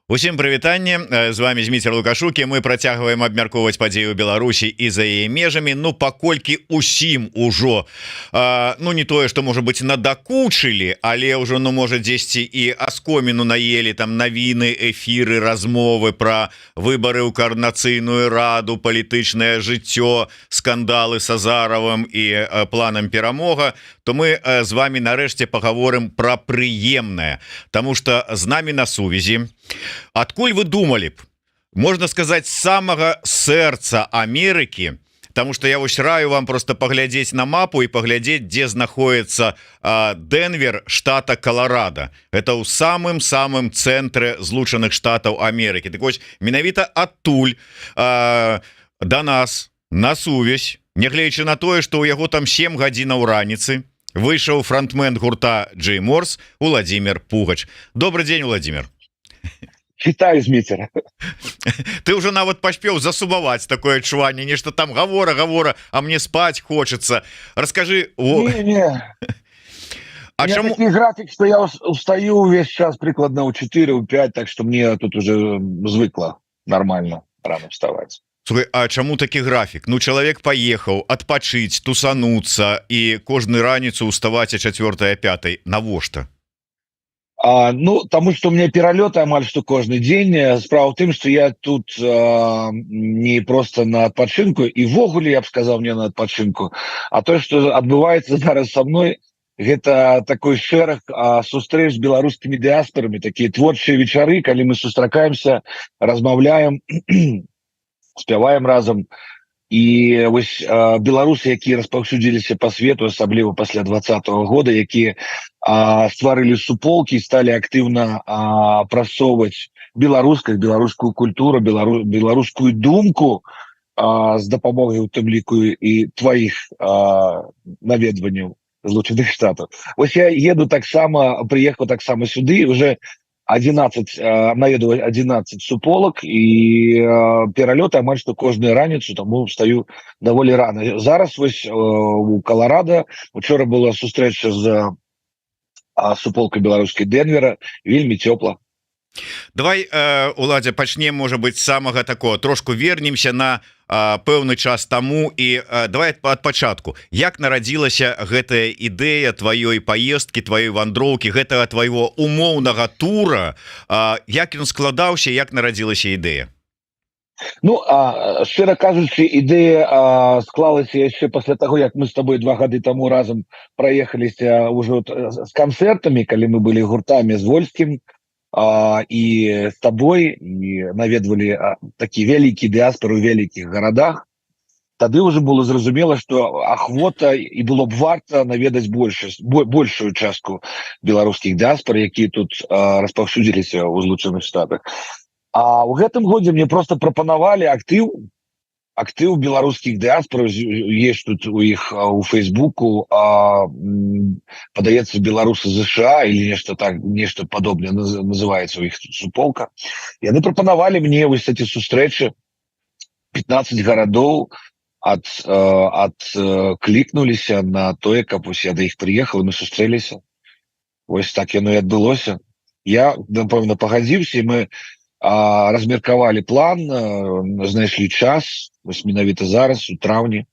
Усім прывітанне, з вами Зміцер Лукашук, і мы працягваем абмяркоўваць падзею Беларусі і за яе межамі. Ну, паколькі усім ужо ну, не тое что, может быть, надакучылі, але ўжо, ну, можа, дзесьці і аскоміну наелі там навіны, эфіры, размовы про выборы ў Каардынацыйную раду, палітычнае жыццё, скандалы с Азаравым і планам «Перамога», то мы з вами нарэшце паговорым про прыемнае, потому что з нами на сувязі, адкуль вы думали б, можно сказать, самого сэрца Америки, потому что я вось раю вам просто паглядзець на мапу і паглядзець, дзе знаходіцца Денвер штата Колорадо. Это ў самым самым цэнтры Злучаных Штатаў Америки. Так вось, менавіта адтуль до нас на сувязь, нягледзячы на тое, что у яго там 7 гадзінаў раніцы, выйшаў фронтмен гурта Джей Морс Владимир Пугач. Добрый день, Владимир. Вітаю, Зміцер. Ты уже нават паспеў засумаваць, такое адчуванне, нешта там гавора, гавора, а мне спать хочется. Расскажи. Не, не. А чаму такі графік, что я устаю увесь час прыкладна ў 4, у 5, так что мне тут уже звыкла нормально рано вставать. Слухай, а чаму такі графік? Ну, чалавек паехаў адпачыць, тусануцца, і кожны раніцу уставаць о 4, 5, навошта? Ну, тому что у меня пералёты амаль што кожны дзень. Справа ў тым, что я тут не просто на адпачынку, і ўвогуле, я б сказал, не на адпачынку, а то, что адбываецца зараз со мной, гэта такой шэраг сустрэч з беларускімі дыаспорамі, такія творчыя вечары, калі мы сустракаемся, размаўляем, спяваем разам. І вось беларусы, якія распаўсюдзіліся по свету, асабліва пасля 20-го года, якія стварылі суполкі, сталі актыўна прасоўваць беларусках, беларускую культуру, беларускую думку з дапамогай у тым ліку і тваіх наведванняў Злучаных Штатаў. Вось я еду таксама, прыехаў таксама сюды, уже 11, наведваць 11 суполак, і пералёты амаль што кожную раніцу, таму встаю даволі рано. Зараз вось у Каларада учора была сустрэча з суполкай беларускай Денвера, вельмі цёпла. Давай, Уладзя, пачнем, можа быть, самага такого, трошку вернемся на пэўны час таму, і давай ад пачатку: як нарадзілася гэтая ідэя тваёй паездкі, тваёй вандроўкі, гэтага твайго умоўнага тура, як ён складаўся, як нарадзілася ідэя? Ну, шчыра кажучы, ідэя склалася яшчэ пасля таго, як мы с тобой 2 гады таму разам праехаліся ўжо з канцэртамі, калі мы былі гуртамі з Вольскім і з табой і наведвалі такі вялікі дыаспоры ў вялікіх гарадах. Тады уже было зразумела, что ахвота і было б варта наведаць большую частку беларускіх дыаспор, якія тут распаўсюдзіліся ў Злучаных Штатах. А ў гэтым годзе мне просто прапанавалі актыў беларускіх дыаспор, есть тут у іх у Фейсбуку, падаецца, «Беларусы ЗША» или нешта так, нешта падобнае называется у іх суполка. Яны прапанавалі мне вось эти сустрэчы, 15 гарадоў ад клікнуліся на тое, каб вось я да іх прыехал, мы сустрэліся. Вось так яно і адбылося. Я, напэўна, пагадзіўся, і мы размеркавалі план, знайшлі час вось менавіта зараз, у траўні.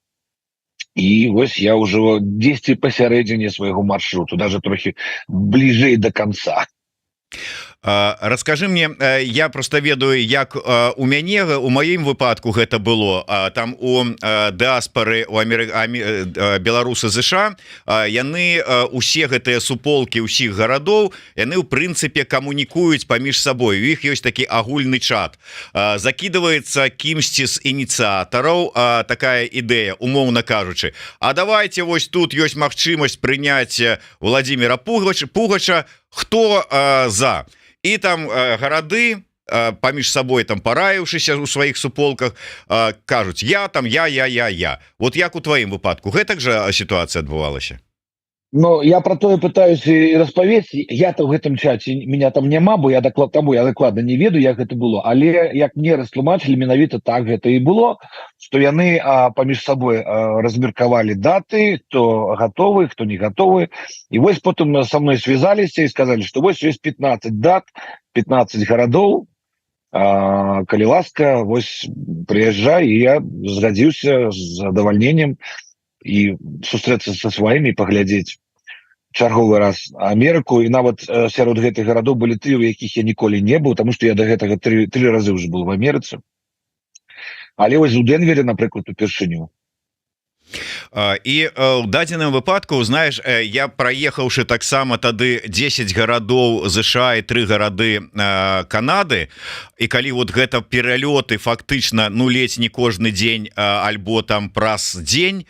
І вось я ўжо дзесьці пасярэдзіне свайго маршруту, даже трохі бліжэй до конца. Расскажи мне, я просто ведаю, як у мяне, у маім выпадку гэта было. Там у дыаспоры, у Амеры, беларусы ЗША, яны усе гэтыя суполкі ўсіх гарадоў, яны ў прынцыпе камунікуюць паміж сабой, у іх ёсць такі агульны чат. Закидывается кімсьці з ініцыятараў такая ідэя, умоўна кажучы: «А давайте, вось тут ёсць магчымасць прыняць Владимира Пугача, хто за?» І там гарады, паміж сабой там параіўшыся у сваіх суполках, кажуць: «Я там, я, я, я, я». Вот як у тваім выпадку, гэтак жа сітуацыя адбывалася? Но я про тое пытаюсь і распавесці. Я то в гэтым чаце, меня там няма, бо я даклад, таму я дакладна не ведаю, як гэта было. Але як мне растлумачылі, менавіта так гэта і было, что яны паміж сабой размеркавалі даты, хто гатовы, хто не гатовы. І вось потым со мной связаліся і сказали, что вось есть 15 дат, 15 гарадоў, калі ласка, вось прыязджай. І я згадзіўся з задавальненнем і сустрэцца са сваімі, паглядзець чарговы раз Амерыку. І нават сярод гэтых гарадоў былі тыя, у якіх я ніколі не быў, тому что я до гэтага тры разы уже был в Амерыцы, але вось у Денвере, напрыклад, упершыню. І у дадзеным выпадку, знаешь, я, праехаўшы таксама тады 10 гарадоў ЗША і тры гарады Канады, і калі вот гэта пералёты фактычна, ну, ледзь не кожны дзень альбо там праз дзень,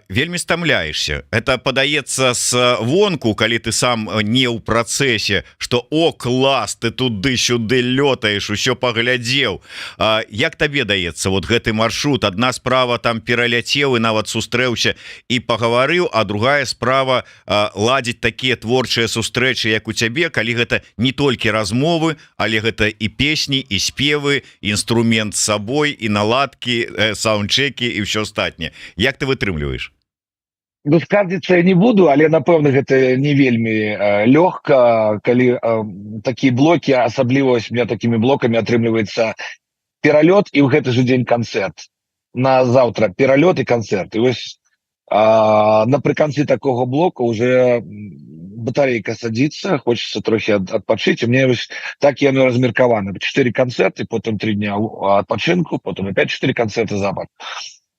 вельмі стамляешься. Это падаецца с вонку, калі ты сам не ў працэсе, что о, клас, ты туды-сюды лётаеш, усё паглядзеў. Як табе даецца вот гэты маршрут? Одна справа — там пераляцеў і нават сустрэўся і пагаварыў, а другая справа — ладзіць такія творчыя сустрэчы, як у цябе, калі гэта не толькі размовы, але гэта і песні, і спевы, інструмент з сабой, і наладкі, саундчекі і ўсё астатняе. Як ты вытрымліваеш? Ну, скардзіцца я не буду, але, напэўна, гэта не вельмі лёгка, калі такія блокі, асабліва у меня такімі блокамі атрымліваецца пералёт і ў гэты же дзень канцэрт, на завтра пералёт і канцэрт. І вось напрыканцы такого блока уже батарейка садится, хочется трохі адпачыць. У мне вось так яно размеркавана: 4 канцэрты, потым 3 дня адпачынку, потым опять 4 канцэрты запад.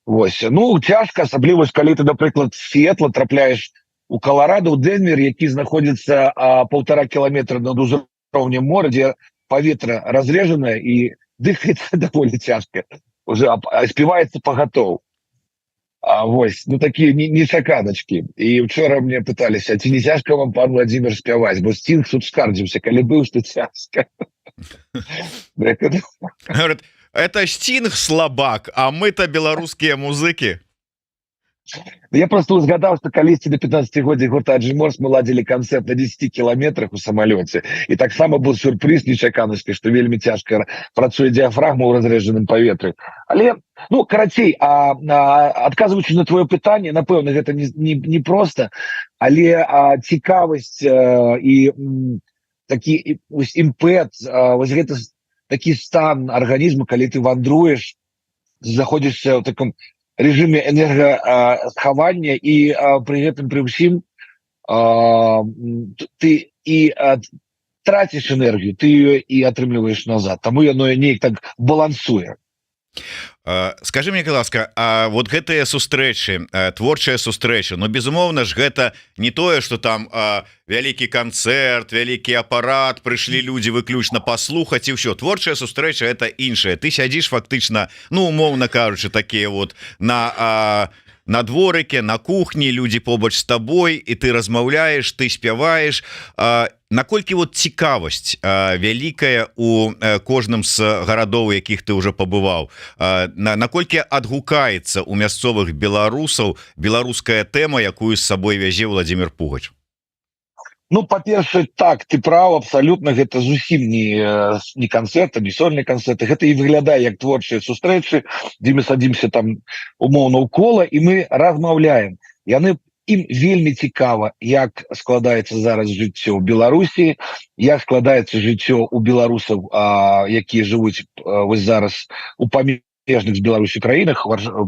Вось, ну, цяжка, асабліва калі ты, напрыклад, Сіэтла трапляеш у Каларадо, у Денвер, які знаходзіцца 1,5 кіламетра над узроўнем мора, дзе паветра разрежанае і дыхаецца даволі цяжка уже, спяваецца пагатоў. Вось, ну, такія нечаканачкі. І учора мне пыталіся: «Ці не цяжка вам, пан Владимир, спяваць, бо Стинг тут скардзіўся, калі быў, что цяжка?» Говорит, это Стинг слабак, а мы-то беларускія музыкі. Я просто узгадаў, что калісьці на 15-годдзе гурта Джиморс мы ладзілі канцэрт на 10 кіламетрах у самалёце, і таксама был сюрпрыз, нечаканасці, что вельмі цяжка працуе дыафрагма ў разрэджаным паветры. Але, ну, карацей, адказваючы на твоё пытанне, напэўна, гэта не просто, але цікавасць і такі імпэт, вось гэта такі стан арганізму, калі ты вандруеш, заходзішся ў таком режиме энергасхавання, і пры гэтым пры ўсім ты і траціш энергію, ты ее і атрымліваеш назад, таму яно неяк так балансуе. Скажи мне, ласка, а вот гэтыя сустрэчы, творчая сустрэча, но, безумоўна ж, гэта не тое, что там вялікі канцэрт, вялікі апарат, прыйшлі людзі выключна паслухаць і ўсё. Творчая сустрэча — это іншае. Ты сядзіш фактычна, ну, умоўна кажучы, такія вот на дворыке, на кухні, людзі побач з табой, і ты размаўляеш, ты спяваеш. Наколькі вот цікавасць вялікая у кожным з гарадоў, якіх ты уже пабываў, наколькі адгукаецца у мясцовых беларусаў беларуская тэма, якую з сабой вязе Владимир Пугач? Ну, па-першае, так, ты прав абсалютна, гэта зусім не канцэрт, не сольны канцэрты. Гэта і выглядае як творчыя сустрэчы, дзе мы садзімся там умоўна ў кола і мы размаўляем. Яны ім вельмі цікава, як складаецца зараз жыццё ў Беларусі, як складаецца жыццё у беларусаў, якія жывуць вось зараз у памежных з Беларусі краінах,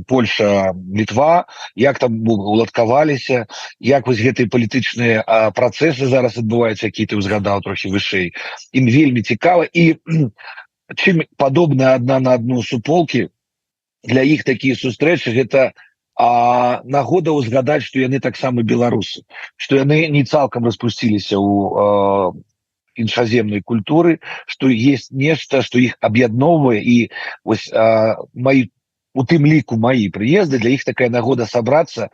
Польша, Літва, як там уладкаваліся, як вось гэтыя палітычныя працэсы зараз адбываюцца, які ты узгадаў трохі вышэй. Ім вельмі цікава, і чым падобна адна на одну суполкі, для іх такія сустрэчы — гэта нагода ўзгадаць, што яны таксама беларусы, што яны не цалкам распусціліся ў іншаземнай культуры, что есть нешта, что іх аб'ядноўвае. І вось мои, у тым ліку мои прыезды, для іх такая нагода сабрацца.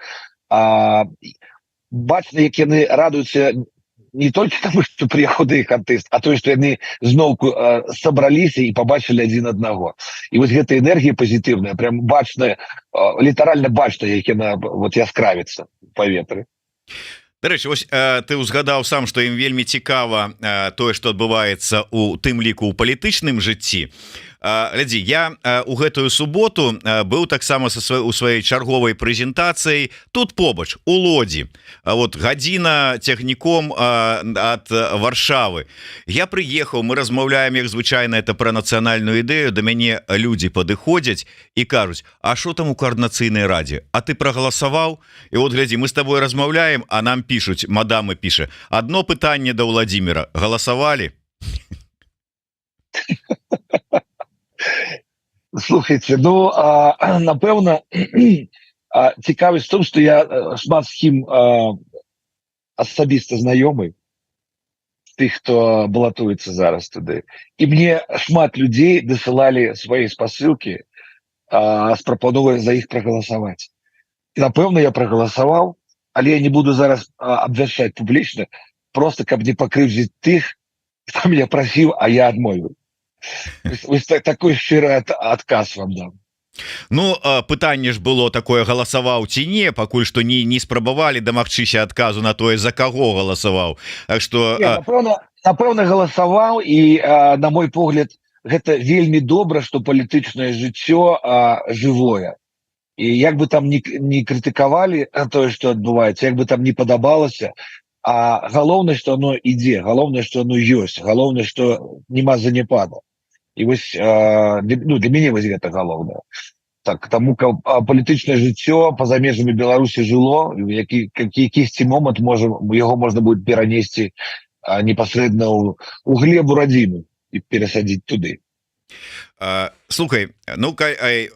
Бачна, як яны радуюцца не толькі таму, что прыехаў да іх артыст, а тое, что яны зноўку сабраліся і побачылі адзін аднаго. І вось гэта энергія пазітыўная прям бачная, літаральна бачна, як яна вот яскравіцца паветры. Дарэчы, ось ты узгадаў сам, што ім вельмі цікава тое, што адбываецца у тым ліку у палітычным жыцці. Глядзі, я у гэтую суботу быў таксама са сваёй у сваёй чарговай прэзентацыяй тут побач, у Лодзі. А вот гадзіна цягніком ад Варшавы. Я прыехаў, мы размаўляем, як звычайна, это пра нацыянальную ідэю. Да мяне людзі падыходзяць і кажуць: «А что там у каардынацыйнай радзе? А ты прагаласаваў?» І вот глядзі, мы с тобой размаўляем, а нам пишуць, мадамы піша: «Одно пытанне да Владимира: галасавалі?» Слухайте, ну, напэўна, цікавасць том, что я шмат з кім асабіста знаёмы, тых, хто балатуецца зараз туды, і мне шмат людзей дасылалі свае спасылкі з прапановай за іх прагаласаваць. І, напэўна, я прагаласаваў, але я не буду зараз абвяшчаць публічна, просто каб не пакрыўдзіць тых, хто меня прасіў, а я адмовіў. Вось такой шчыры адказ вам дам. Ну, пытанне ж было такое: галасаваў ці не. Пакуль што не спрабавалі дамагчыся адказу на тое, за каго галасаваў. Так что Не, напэўна, галасаваў, і на мой погляд, гэта вельмі добра, что палітычнае жыццё жывое, і як бы там не крытыкавалі тое, что адбываецца, як бы там не падабалася, а галоўнае, что оно ідзе, галоўнае, что оно ёсць, галоўнае, что няма заняпада. І вось ну, для мяне вось гэта галоўнае. Так, таму каб палітычнае жыццё па-за межамі Беларусі жыло, якісьці момант можа, яго можна будет перанесці непасрэдна ў глебу радзімы і перасадзіць туды. Слухай, ну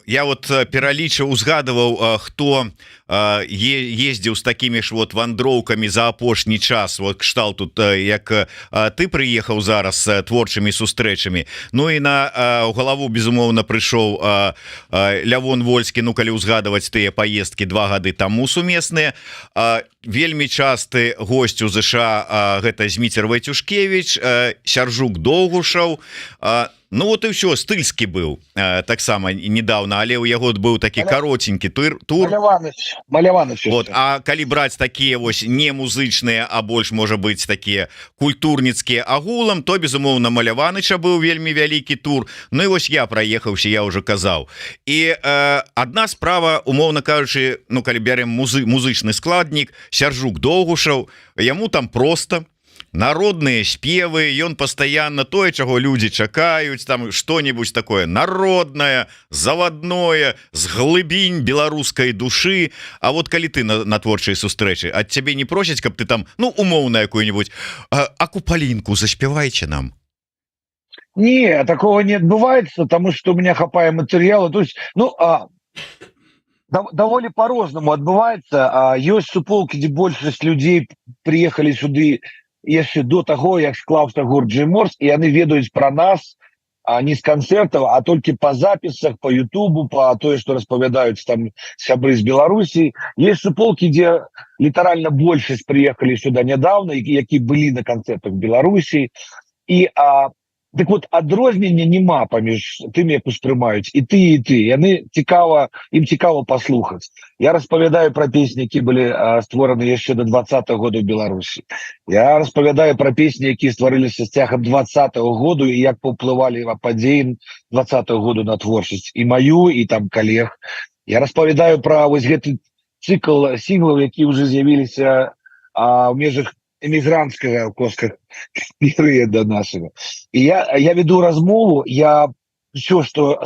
я вот пералічыў, узгадываў, хто ездзіў з такімі ж вот вандроўкамі за апошні час, вот кшталт тут, як ты прыехаў зараз, творчымі сустрэчамі. Ну і на у галаву, безумоўна, прыйшоў Лявон Вольскі. Ну, калі узгадваць тыя паездкі 2 гады таму сумесныя. Вельмі часты гость у ЗША — гэта Зміцер Вайцюшкевич, Сяржук Доўгушаў. Ну вот і все. Стыльскі быў таксама недавно, але у яго быў такі каротенькі тур. Маляваныч, Маляваныч. Вот, а калі браць такія вось не музычныя, а больш, можа быць, такія культурніцкія агулам, то, безумоўна, Маляваныча быў вельмі вялікі тур. Ну і вось я праехаўся, я уже казаў. І одна справа, умоўна кажучы, ну, калі бярем музычны складнік, Сяржук Доўгушаў, яму там просто народныя спевы, ён постоянно тое, чаго людзі чакаюць, там что-нибудь такое народное, заводное, з глыбінь беларускай душы. А вот калі ты на творчай сустрэчы, ад цябе не просяць, каб ты там, ну, умоўна, якую-нибудь «А купалінку» заспявайце нам? Не, такого не адбываецца, тому что у меня хапае матэрыяла. То есть, ну, даволі по-рознаму адбываецца. Ёсць суполкі, дзе большасць людзей приехали сюды яшчэ до таго, як склаўся гурт Джиморс, і яны ведаюць про нас не з канцэртаў, а толькі по запісах по Ютубу, по тое, что распавядаюць там сябры з Беларусі. Есть суполкі, дзе літаральна большасць приехали сюда нядаўна, які былі на канцэртах Беларусі. І так вот, адрознення няма паміж тым, як успрымаюць і ты, і ты. Яны цікава, ім цікава паслухаць. Я распавядаю пра песні, які былі створаны яшчэ до 20-го года ў Беларусі. Я распавядаю пра песні, якія стварыліся з цягам 20-го году і як паўплывалі падзеі 20-го году на творчасць і маю, і там калег. Я распавядаю пра вось гэты цыкл сінглаў, які уже з'явіліся ў межах эмігрантскага, ў косках, перыяда нашага. І я веду размову, я все, что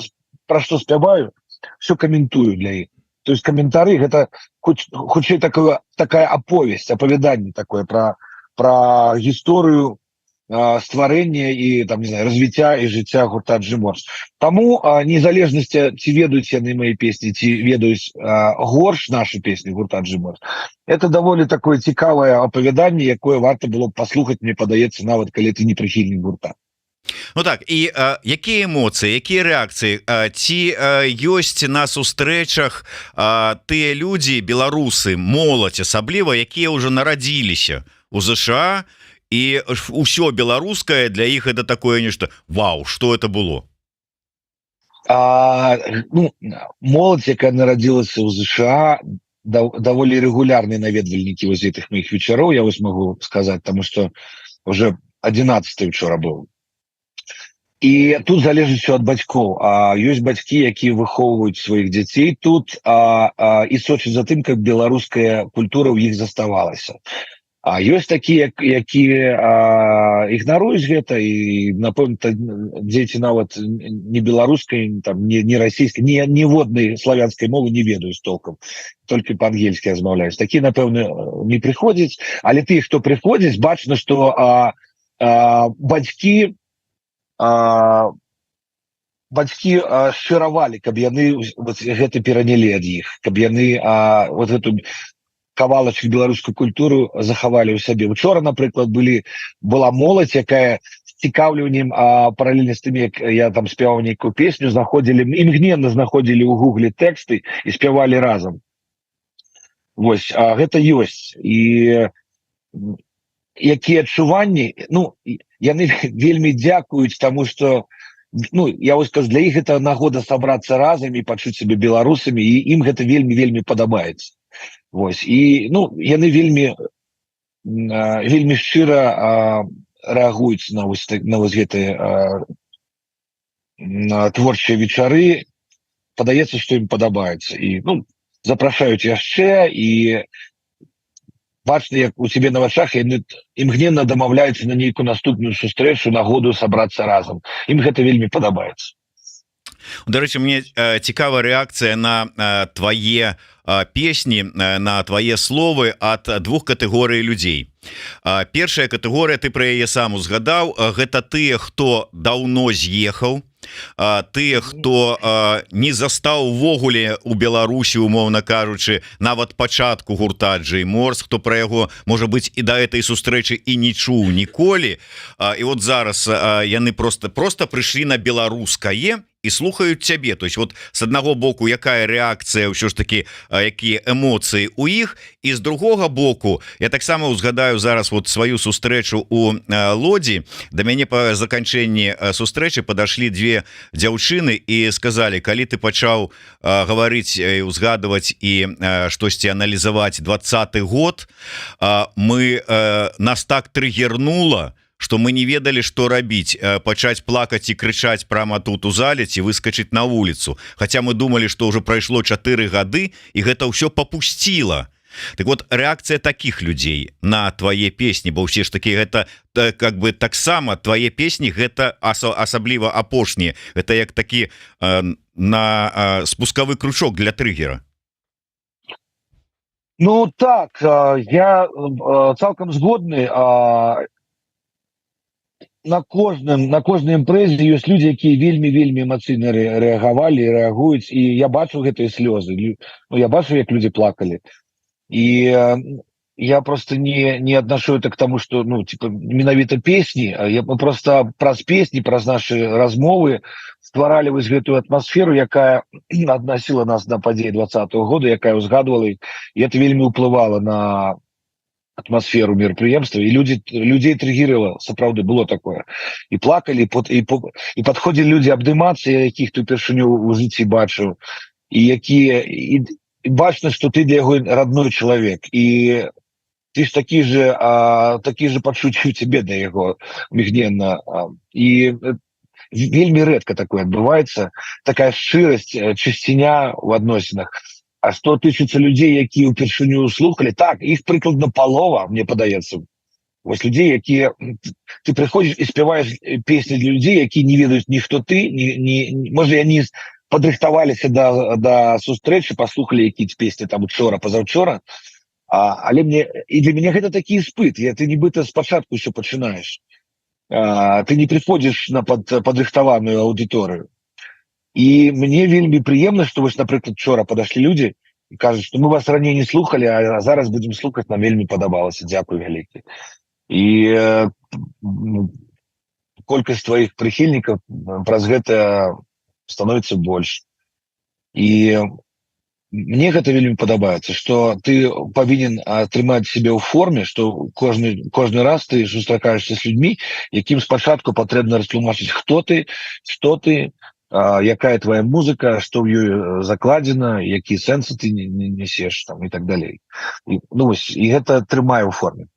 про что спяваю, все каментую для іх. То есть каментары — гэта хутчэй такая аповесць, апавяданне такое про гісторыю стварэння і там, не знаю, развіцця і жыцця гурта Джиморс. Таму незалежнасці, ці ведаюць яны мои песні, ці ведаюць горш наши песні гурта Джиморс, это даволі такое цікавае апавяданне, якое варта было б паслухаць, мне падаецца, нават калі ты не прыхільнік гурта. Ну так і якія эмоцыі, якія рэакцыі, ці ёсць на сустрэчах тыя людзі, беларусы, моладзь асабліва, якія ўжо нарадзіліся у ЗША, і ўсё беларускае для іх это такое нешта: «Вау, что это было?» Ну, моладзь, якая нарадзілася ў ЗША, даволі рэгулярныя наведвальнікі вось гэтых моих вечароў, я вось могу сказать, тому что уже 11 учора быў. І тут залежыць все ад бацькоў. А ёсць бацькі, якія выхоўваюць сваіх дзяцей тут і сочаць за тым, как беларуская культура ў іх заставалася. А ёсць такія, якія ігнаруюць гэта, і, напэўна, дзеці нават не беларускай там, не расійскай, не ніводнай славянскай мовы не ведаюць толком, толькі па-ангельскі размаўляюць. Такі, напэўна, не прыходзіць. Але ты, хто прыходзіць, бачна, что бацькі шчыравалі, каб яны вот гэта перанялі ад іх, каб яны вот эту кавалачак беларускую культуру захавалі ў сабе. Учора, напрыклад, была моладзь, якая з цікаўленнем, паралельна з тым, як я там спяваў нейкую песню, знаходзілі, імгненна знаходзілі ў гугле тэксты і спявалі разам. Вось, а гэта ёсць. І якія адчуванні? Ну, яны вельмі дзякуюць, тому что, ну, я вось кажу, для іх это нагода сабрацца разам і пачуць сябе беларусамі, і ім гэта вельмі, вельмі падабаецца. Вось, і, ну, яны вельмі, вельмі шчыра рэагуюць на вось гэтыя на творчыя вечары. Падаецца, што ім падабаецца, і, ну, запрашаюць яшчэ, і бачна, як у себе на вачах яны імгненна дамаўляюцца на нейкую наступную сустрэчу, нагоду сабрацца разам. Ім гэта вельмі падабаецца. Дарэчы, мне цікава рэакцыя на твае песні, на твае словы ад двух катэгорый людзей. Першая катэгорыя, ты пра яе сам узгадаў, гэта тыя, хто даўно з'ехаў, тыя, хто не застаў увогуле у Беларусі, умоўна кажучы, нават пачатку гурта Джей Морс, хто пра яго, можа быть, і да этой сустрэчы і не чуў ніколі. І вот зараз яны просто прыйшлі на беларускае і слухаюць цябе. То есть вот с аднаго боку, якая рэакцыя ўсё ж таки, якія эмоцыі у іх? І з другога боку, я таксама узгадаю зараз вот сваю сустрэчу у Лодзі. Да мяне по заканчэнні сустрэчы падашлі две дзяўчыны і сказали: «Калі ты пачаў гаварыць, узгадываць і штосьці аналізаваць 20-ы год, мы нас так трыгернула, что мы не ведалі, что рабіць: пачаць плакаць і крычаць прямо тут у зале ці выскочыць на вуліцу, хотя мы думали, что уже прайшло 4 гады і гэта ўсё попусціла». Так вот, реакция таких людзей на твае песні, бо ўсе ж таки гэта как бы таксама твае песні, гэта асабліва апошнія, это як такі на спускавы кручок для триггера. Ну так, я цалкам згодны. На кожнай імпрэзе ёсць людзі, якія вельмі, вельмі эмацыйна рэагавалі, рэагуюць, і я бачу гэтыя слёзы. Ну, я бачу, як людзі плакалі, і я просто не аднашу это к тому, что, ну, типа, менавіта песні. Я просто праз песні, праз наши размовы стваралі вось гэтую атмасферу, якая адносіла нас на падзеі 20-го года, якая узгадывала, і это вельмі ўплывала на атмасферу мерапрыемства, і людзей трыгерыла. Сапраўды было такое: і плакалі, і падходзілі людзі абдымацца, якіх ты упершыню у жыцці бачыў, і якія і бачна, что ты для яго родной чалавек, і ты ж такі же пачуцці у цябе да яго мігненна. І вельмі рэдка такое адбываецца, такая шчырасць, чысціня ў адносінах. А что тычыцца людзей, якія ўпершыню слухали, так, іх прыкладна палова, мне падаецца. Вось людзей, якія ты прыходзіш і спяваеш песні для людзей, якія не ведаюць ні хто ты, ні, можа, яны падрыхтаваліся да сустрэчы, паслухалі якісь песні там учора, пазаўчора. Але мне і для мяне гэта такі іспыт. Я ты нібыта спачатку ўсё пачынаеш, ты не прыходзіш на падрыхтаваную аўдыторыю. І мне вельмі прыемна, что вось, напрыклад, учора падашлі людзі і кажуць, что мы вас раней не слухали, а зараз будем слухаць, нам вельмі падабалася, дзякуй вялікі. І колькасць твоих прыхільнікаў праз гэта становится больш. І мне гэта вельмі падабаецца, что ты павінен атрымаць себе ў форме, что кожны раз ты сустракаешься с людьми, якім спачатку патрэбна растлумачыць, хто ты, что ты. Якая твоя музыка, что ў ёй закладзена, які сэнсы ты не несеш там и так далей. І, ну, вось, і гэта трымае ў форме.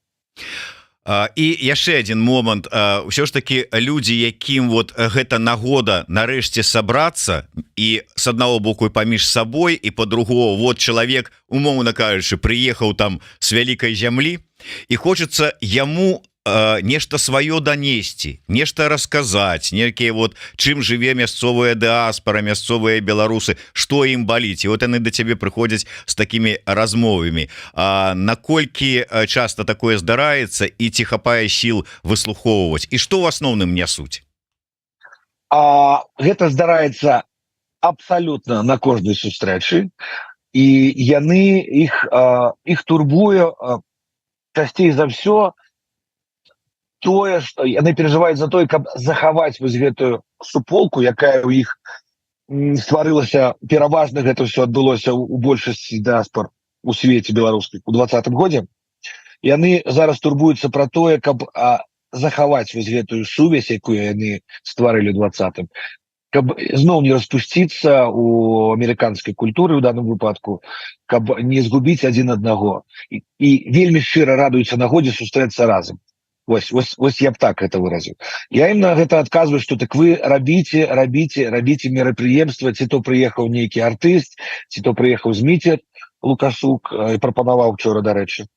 І яшчэ один момант: ўсё ж таки людзі, якім вот гэта нагода нарэшце сабрацца і с аднаго боку і паміж сабой, і по-другого, вот чалавек, умоўна кажучы, прыехаў там с вялікай зямлі, і хочется яму нешта сваё данесці, нешта расказаць, некія вот, чым жыве мясцовая дыаспора, мясцовыя беларусы, что ім баліць. І вот яны да цябе прыходзяць с такими размовамі. А наколькі часто такое здараецца і ці хапае сіл выслухоўваць, і что в асноўным нясуць? Гэта здараецца абсалютна на кожнай сустрэчы, і яны іх турбуе часцей за ўсё тое, что яны перажываюць за тое, каб захаваць вось гэтую суполку, якая ў іх стварылася. Пераважна гэта ўсё адбылося у большасці дыаспор у свеце беларускіх у 20-м годзе. Яны зараз турбуюцца пра тое, каб захаваць вось гэтую сувязь, якую яны стварылі 20-м, каб зноў не распусціцца у амерыканскай культуры ў данным выпадку, каб не згубіць адзін аднаго, і вельмі шчыра радуюцца нагодзе сустрэцца разам. Вось я б так это выразіў. Я им на гэта адказваю, что так вы рабіце, рабіце, рабіце мерапрыемства, ці то прыехаў нейкі артыст, ці то прыехаў Зміцер Лукашук і прапанаваў учора, дарэчы,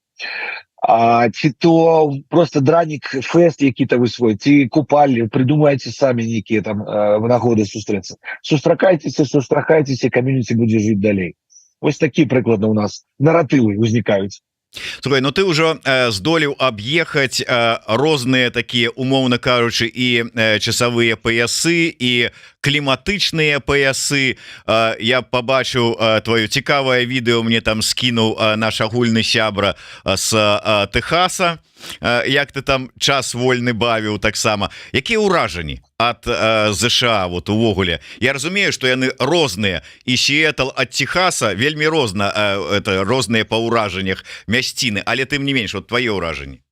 ці то просто дранік фест які-то вы свой, ці купалі, придумайте самі нейкія там нагоды сустрэцца. Сустракайцеся, сустракайцеся, кам'юніці будзе жыць далей. Вось такі прыкладна у нас наратывы узнікаюць. Слухай, ну ты ўжо здолеў аб'ехаць розныя такія, умоўна кажучы, і часавыя паясы, і кліматычныя паясы. Я побачыў твоё цікавае відэо, мне там скінуў наш агульны сябра с Тэхаса, як ты там час вольны бавіў таксама. Якія ўражанні от ЗША вот увогуле? Я разумею, что яны розныя, і Сіэтл ад Техаса вельмі розна, это розныя па ўражаннях мясціны, але тым не менш, вот твоё ўражанне.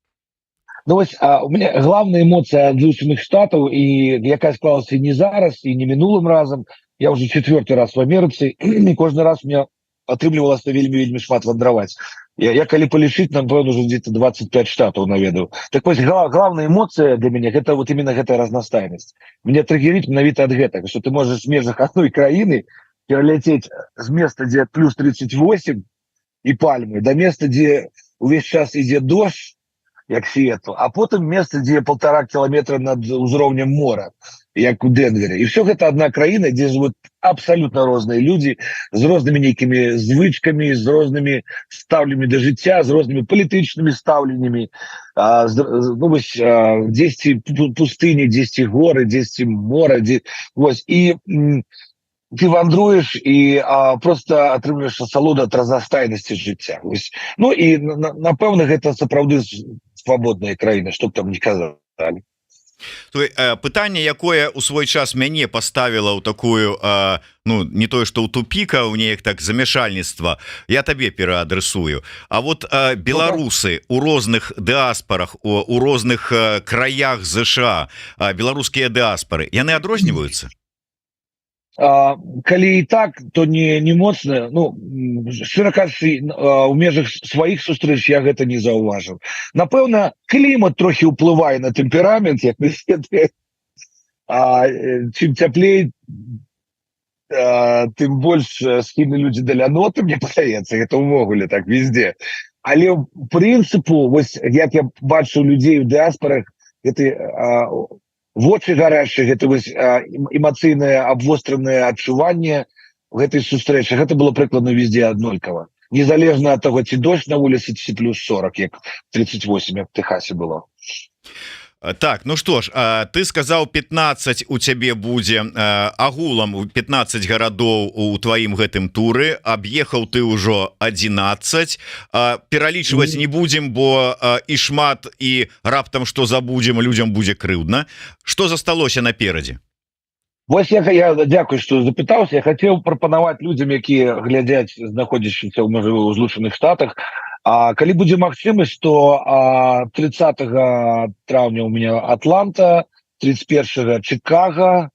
Ну, вось, у меня главная эмоция ад Злучаных Штатаў, і якая склалася не зараз і не мінулым разам, я уже четвертый раз в Амерыцы, і кожны раз у меня атрымлівалася вельмі, вельмі шмат вандраваць. Я калі палічыць, напэўна, уже где-то 25 штатаў наведаў. Так вось, главная эмоция для мяне — гэта вот именно гэтая разнастайнасць. Мне трыгерить менавіта ад гэтага, что ты можешь в межах одной краіны пераляцець з места, дзе плюс 38 і пальмы, до места, дзе увесь час ідзе дождь, як Сиэтл, а потым место, дзе 1,5 кіламетра над узроўнем мора, як у Денвере. І все гэта одна краіна, дзе жывуць абсолютно розныя людзі з рознымі нейкімі звычкамі, з рознымі стаўленнямі да жыцця, з рознымі палітычнымі стаўленнямі, ну, вось, дзесьці пустыні, дзесьці горы, дзесьці мора, дзе вось, і ты вандруеш і просто атрымліваеш асалоду ад разнастайнасці жыцця. Вось. Ну і напэўна, гэта сапраўды свабодная краіна, чтоб там не казалі. Той, пытанне, якое у свой час мяне поставила ў такую, ну, не тое что ў тупіка, у неяк так замяшальніцтва, я табе пераадресую. А вот беларусы у розных дыаспорах, у розных краях ЗША, беларускія дыаспоры, яны адрозніваюцца? Калі і так, то не моцна. Ну, шчыра кажучы, у межах сваіх сустрэч я гэта не заўважыў. Напэўна, клімат трохі ўплывае на тэмперамент, як мы ведаем. Чым цяплей, тым больш схільны людзі да ляноты, мне падаецца, гэта ўвогуле так везде. Але ў прынцыпу, вось як я бачу людзей у дыаспорах, гэты вочы гарачыя, гэта вось эмацыйнае абвостранае адчуванне в гэтай сустрэчы, гэта было прыкладна везде аднолькава, незалежна ад таго, ці дождь на вуліцы, ці плюс 40, як 38, як в Тэхасе было. Так, ну что ж, ты сказаў, 15 у цябе будзе агулам 15 гарадоў у тваім гэтым туры, аб'ехаў ты ўжо 11. Пералічваць не будзем, бо і шмат, і раптам што забудзем, людзям будзе крыўдна. Что засталося наперадзе? Вось я дзякую, что запытаўся. Я хацеў прапанаваць людзям, якія глядзяць, знаходзячыся ў, можа, у Злучаных Штатах. А калі будзе магчымасць, то 30 траўня у меня Атланта, 31 Чикаго,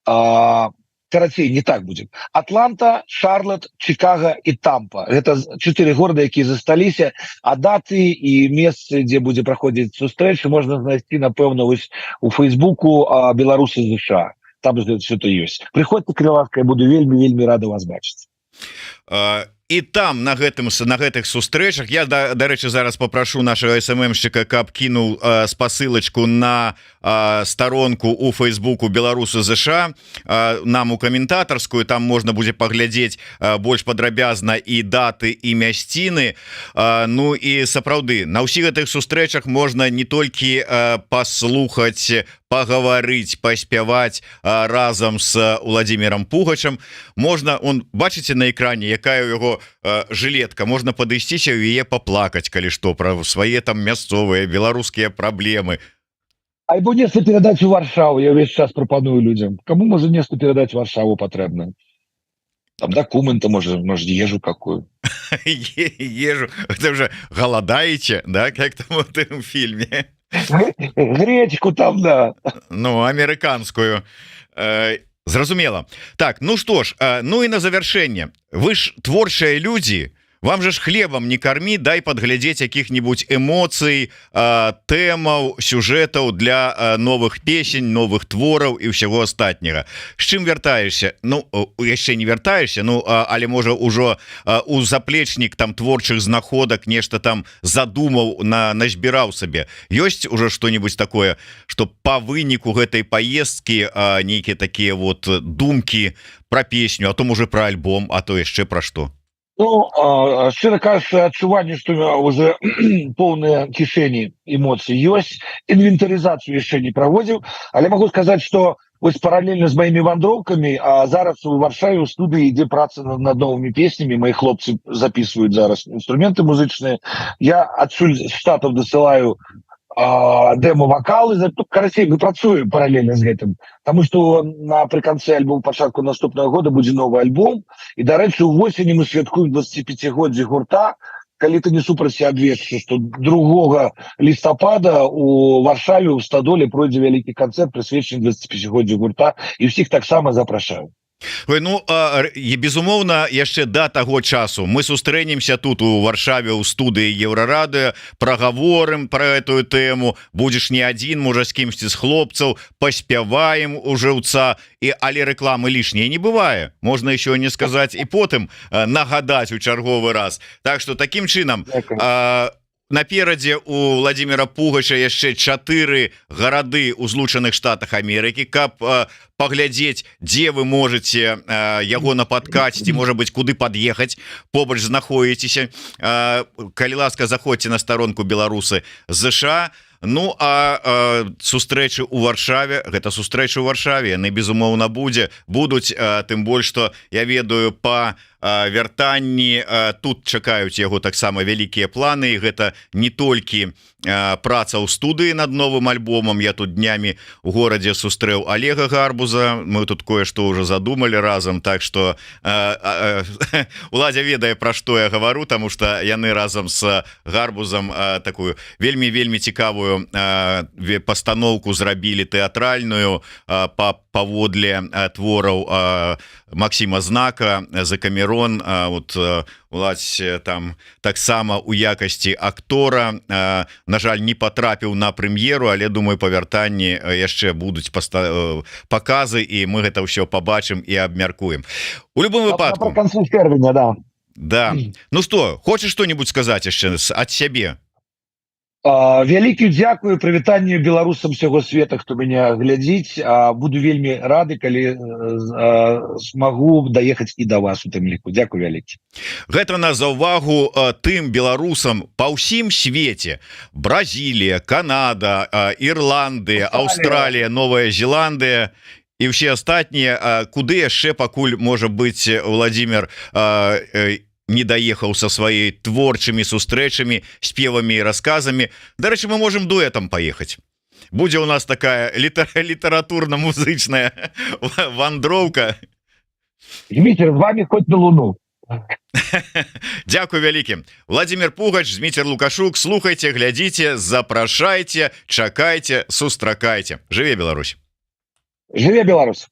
Карацей, не так будем: Атланта, Шарлот, Чикаго і Тампа. Гэта чатыры города, якія засталіся. А даты і месцы, дзе будзе праходзіць сустрэчы, можна знайсці, напэўна, вось у Фейсбуку «Беларусы ЗША», там все это ёсць. Прыходзьце, калі ласка, я буду вельмі, вельмі рада вас бачыць. І там, на гэтых сустрэчах, я, дарэчы, зараз попрошу нашего СММщика, каб кінуў спасылочку на старонку у Фейсбуку «Беларусы ЗША» нам у каментатарскую. Там можна будзе паглядзець больш падрабязна і даты, і мясціны. Ну і сапраўды, на ўсіх гэтых сустрэчах можна не толькі паслухаць, пагаварыць, паспяваць разам с Владимиром Пугачем. Можна, он, бачыце на экране, якая у яго жилетка, можна падысціся, у яе паплакаць, калі што, пра свае там мясцовыя беларускія праблемы. Альбо нешта перадаць у Варшаву. Я увесь час прапаную людзям, кому можа нешта перадаць Варшаву патрэбна, там документы, можа, ежу какую. Ежу, это уже голодаете, да, как там в этом фильме? Гречку там, да. Ну, американскую, зразумела. Так, ну что ж, ну и на завершэнне: вы ж творчыя люди, вам же ж хлебом не корми, дай подглядзець якіх-нибудь эмоцый, тэмаў, сюжэтаў для новых песень, новых твораў і ўсяго астатняга. З чым вяртаешься? Ну, яшчэ не вяртаешься, ну, але можа, ўжо у заплечнік там творчых знаходак нешта там задумаў, назбіраў сабе? Ёсць уже что-нибудь такое, что по выніку гэтай поездки, нейкія такія вот думкі про песню, а то уже про альбом, а то яшчэ про что? Ну, шчыра кажучы, адчуванне, што уже поўныя кішэні эмоцый, ёсць. Інвентарызацыю яшчэ не праводзіў, але могу сказаць, что вось паралельна з маімі вандроўкамі, а зараз у Варшаве у студыі ідзе праца над новымі песнямі. Мои хлопцы записывают зараз інструменты музычныя, я адсюль, з Штатаў, дасылаю дэмо-вакалы. Карацей, мы працуем паралельна з гэтым, потому что напрыканцы альбом пачатку наступного года будзе новы альбом. І, дарэчы, увосені мы святкуем 25годдзе гурта. Калі ты не супраць, я абвешчу, что 2 лістапада у Варшаве у Стадоле пройдзе вялікі канцэрт, прысвечаны 25годдзю гурта, і ўсіх таксама запрашаю. Ой, ну і безумоўна, яшчэ да таго часу мы сустрэнемся тут, у Варшаве, у студыі Еўрарадыё, прагаворым про эту тэму. Будзеш не адзін, можа, з кімсьці з хлопцаў, паспяваем у жыўца. І але рэкламы лішняй не бывае, можна еще не сказаць і потым нагадаць у чарговы раз. Так что таким чынам, наперадзе у Владимира Пугача яшчэ чатыры гарады у Злучаных Штатах Амерыкі, каб паглядзець, дзе вы можете яго напаткаць ці, можа быть, куды пад'ехаць, побач знаходзіцеся. Калі ласка, заходзьце на старонку «Беларусы ЗША». Ну а сустрэчы у Варшаве — гэта сустрэчы ў Варшаве, яны, безумоўна, будуць, тым больш что я ведаю, по вяртанні тут чакаюць яго таксама вялікія планы, і гэта не толькі праца ў студыі над новым альбомам. Я тут днямі у горадзе сустрэў Олега Гарбуза, мы тут кое-что уже задумали разам. Так что Уладзя ведае, пра што я гавару, тому что яны разам с Гарбузам такую вельмі, вельмі цікавую пастаноўку зрабілі тэатральную паводле твораў Максима Знака «Закамерон». Вот Уладзь там таксама у якасці актора. На жаль, не потрапіў на прэм'еру, але думаю, па вяртанні яшчэ будуць паказы, і мы гэта ўсё побачым і абмяркуем у любом выпадку. Концу чэрвеня, да. Да. Ну что, хочешь что-нибудь сказать яшчэ от сябе? Вялікі дзякую, прывітанне беларусам всяго света, хто меня глядзіць. Буду вельмі рады, калі смагу даехаць і до вас у тым ліку. Дзякую вялікі. Гэта на заўвагу тым беларусам па ўсім свеце: Бразілія, Канада, Ірландыя, Аўстралія, Новая Зеландыя і ўсе астатнія, куды яшчэ пакуль, можа быть, Владимир не даехаў са сваёй творчымі сустрэчамі, спевамі і рассказамі. Дарэчы, мы можем дуэтам поехать, будзе у нас такая літаратурна-музычная вандроўка. Зміцер, з вами хоть на луну. Дякую вялікі. Владимир Пугач, Зміцер Лукашук. Слухайте, глядзіце, запрашайте, чакайте, сустракайте. Жыве Беларусь! Жыве Беларусь!